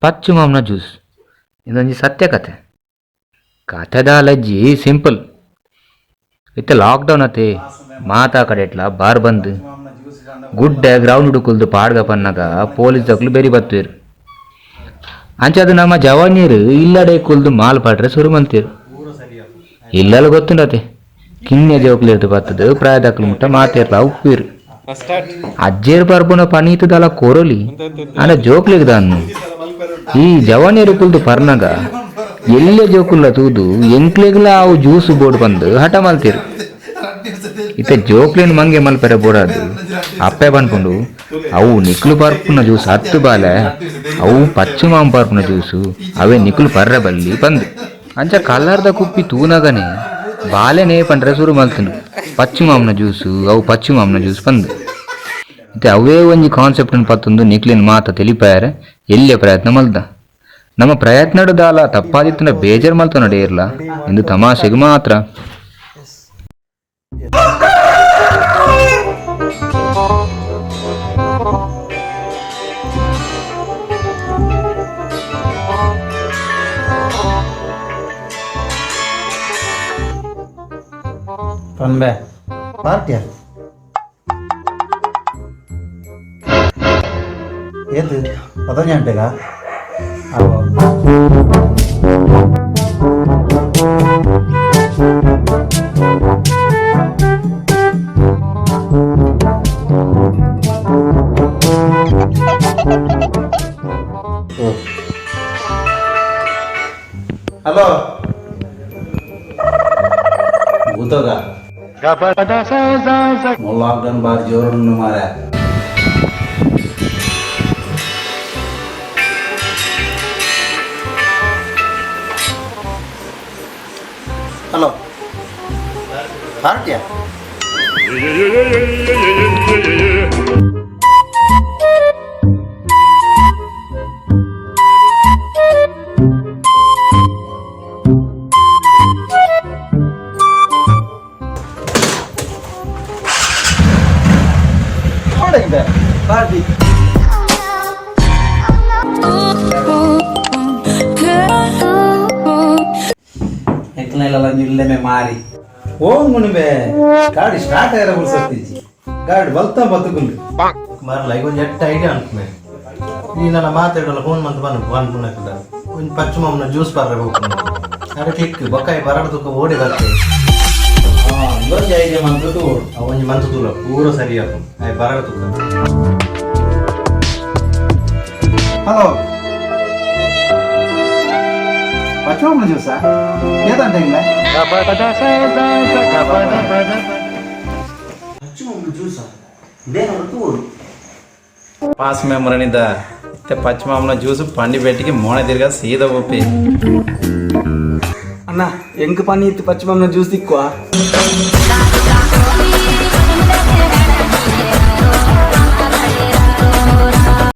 ಪಚ್ಚು ಮಾಮ್ನ juice ಇದೊಂಜಿ ಸತ್ಯ ಕತೆ. ಕತೆದಾಲಜ್ಜಿ simple. ಇತ್ತೆ ಲಾಕ್ಡೌನ್ ಅತೆ, ಮಾತಾ ಕಡೆಟ್ಲ ಬಾರ್ ಬಂದ್. ಗುಡ್ಡೆ ಗ್ರೌಂಡ್ ಹುಡುಕುಲ್ದು ಪಾಡ್ಗ ಪನ್ನಗ ಪೊಲೀಸ್ ದಕ್ಲು ಬೆರಿ ಬತ್ತುವೆರ್. ಅಂಚಾದ್ ನಮ್ಮ ಜವಾನಿಯರು ಇಲ್ಲಡೆ ಕುಲ್ದು ಮಾಲ್ ಪಾಡ್ರೆ ಸುರು ಮಲ್ತೇರು. ಇಲ್ಲಲ ಗೊತ್ತುಂಡತೆ, ಕಿನ್ಯ ಜೋಕ್ಲಿರ್ದು ಬತ್ತದು ಪ್ರಾಯದಕ್ಲು ಮುಟ್ಟ ಮಾತೇರ್ಲ ಉಪ್ಪೀರು. ಅಜ್ಜೇರ್ ಪರ್ಬುನ ಪನೀತದಲ ಕೊರೊಲಿ ಆಂಡ ಜೋಕ್ಲಿಗ್ ದಾನ್ನು. ಈ ಜವಾನಿಯರು ಕುಲ್ದು ಪರ್ನಗ ಎಲ್ಲೆ ಜೋಕುಲ್ಲ ತೂದು ಎಂಕ್ಲೆಗ್ಲ ಅವು ಜ್ಯೂಸ್ ಬೋರ್ಡ್ ಬಂದು ಹಠ ಮಲ್ತೀರು. ಇತ್ತೆ ಜೋಕ್ಲಿನ್ ಮಂಗೆ ಮಲ್ಪೆರೆ ಬೋಡಾದು ಅಪ್ಪೆ ಪನ್ಪುಂಡು, ಅವು ನಿಕ್ಲು ಪರ್ಪುನ ಜ್ಯೂಸ್ ಹತ್ತು ಬಾಲೆ, ಅವು ಪಚ್ಚು ಮಾಂ ಪರ್ಪುನ ಜ್ಯೂಸು, ಅವೇ ನಿಕ್ಲು ಪರ್ರೆ ಬಲ್ಲಿ ಪಂದು. ಅಂಚ ಕಲ್ಲರ್ದ ಕುಪ್ಪಿ ತೂನಗನೆ ಬಾಲೆನೇ ಪಂಡ್ರೆ ಸುರು ಮಲ್ತುಂಡು, ಪಚ್ಚು ಮಾಮ್ನ ಜ್ಯೂಸು ಅವು ಪಚ್ಚು ಮಾಮ್ನ ಜ್ಯೂಸ್ ಪಂದು. ಇತ್ತೆ ಅವೇ ಒಂಜಿ ಕಾನ್ಸೆಪ್ಟ್ ಪತ್ತೊಂದು ನಿಕ್ಲಿನ್ ಮಾತ ತಿಳಿಪಾಯರೆ ಎಲ್ಲಿಯ ಪ್ರಯತ್ನ ಮಲ್ದ. ನಮ್ಮ ಪ್ರಯತ್ನಡು ದಾಲ ತಪ್ಪಾದಿತ್ತನ ಬೇಜಾರ್ ಮಲ್ತೊನಡೆ ಇರ್ಲ, ಇಂದು ತಮಾಷೆಗೆ ಮಾತ್ರ. ಪನ್ಬೆ. ಪಾರ್ಟಿಯ ಏತ್ ಪತಂಜ ಗಂಟೆಗ? ಹಲೋ, ಭೂತೋಗ ಲಾಕ್ಡೌನ್ ಬಾರಿ ಜೋರು ಮಾರೆ. ಹಲೋ, ಪಾರ್ಟಿಯಾ? ಪಾರ್ಟಿ. ಎಂಕ್ಲೆಲ್ಲ ಇಲ್ಲೇ ಮಾರಿ. ಓಂ ಬೇ, ಗಾಡಿ ಸ್ಟಾರ್ಟ್ ಆಯ್ರ ಬುರ್ಸತ್ತೀಜಿ, ಗಾಡಿ ಬಲ್ತ ಬತ್ತುಕುಲ್. ಮರಲ, ಈಗ ಒಂಜಿ ಎಟ್ಟ ಐಡಿಯಾ ಅನ್ಕುಮೆ. ಈ ನನ್ನ ಮಾತಾಡಲ್ಲ, ಫೋನ್ ಮಂತ್ ಬನ್ ಪನ್ಪುನಕುಲ ಒಂಜಿ ಪಚ್ಚು ಮಾಮನ ಜ್ಯೂಸ್ ಬರ್ರೆ ಹೋಗ್ಕೊಂಡು ಅಡೆ ಕ್ಲಿಕ್ ಬೊಕ್ಕಾಯಿ ಬರಡ ತುಕ್ಕ ಓಡಿ ಬರ್ತೇವೆ. ಒಂದೊಂದು ಐಡಿಯಾ ಮಂತ್ರ ತೋಡು. ಅವು ಒಂಜಿ ಮಂತ್ ತೂಲ, ಪೂರ ಸರಿ ಆಪುಂಡು ಆಯ್ ಬರಡ ತುಕ್ಕ. ಹಲೋ, ಪಚ್ಚು ಜ್ಯೂಸಾ? ಏತಂತ ಇಲ್ಲ. ಪಾಸ್ ಮೆಮೊರನಿದ ಇತ್ತೆ ಪಚ್ಚ ಮಾಮನ ಜ್ಯೂಸ್ ಪಂಡಿ ಬೆಟ್ಟಿಗೆ ಮೋಣ ತಿರ್ಗ ಸೀದಾ ಒಪ್ಪಿ. ಅಣ್ಣ, ಎಂಕ್ ಪನಿ ಇತ್ತು ಪಚ್ಚ ಮಾಮನ ಜ್ಯೂಸ್ ತಿಕ್ಕುವ.